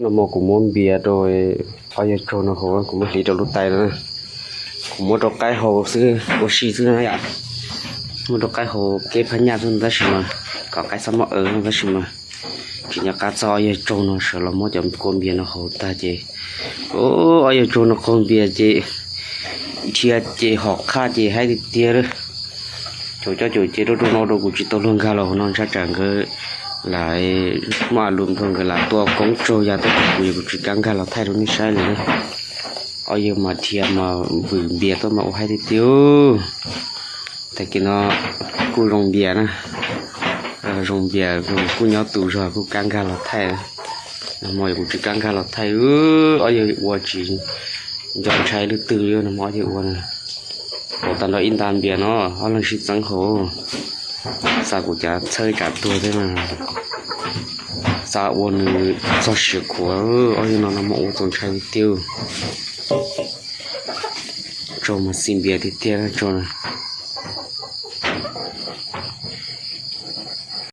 No mas kuv muab npias rau ob yawg tsaug no haus, kuv muab hliv rau lub tais no. Kuv muab rau qaib haus xwb, ua si xwb no yom. Muab rau qaib haus kev phab nyaj xwb tab sis mas kom qaib txhob mob aws tab sis mas tsis nco qab txog ob yawg tsaug no sawv los muab cov kua npias no haus tag ces, o, ob yawg tsaug no qaug npias ces dhia ces hom qhaj ces haib tiag tiag lawm. Caum coj caum ces rau rau no rau kuv tsis tau luag nkag los hauv no, ntshai tsam nkawd lam muaj a lus nrog nkawd lam tua koob tsaug ya tuaj tom kuv, yog kuv tsis kam nkag los thaij rau nej saib li na. Ob yawg mas dhia mas vwm npias tuaj mas ua haib tiag tiag. Tag kis no kuj zoo npias na, zoo npias kuj nyob tus zog kuj kam nkag los thaij. Nag hmo yog kuv tsis kam nkag los thaij, ob yawg ua tsis nco ntshai leej twg li, nag hmo ob yawg ua na. Haus tag nrho ib nta npias no, ob leeg sib txeeb haus. Xav kuv cav txhawb tsam tuag thiab mas xav ua nws txog siav khuav, ob yawg no nag hmo ua txaus ntshai tiag tiag. Tsaug mas xis npias tiag tiag tsaug na.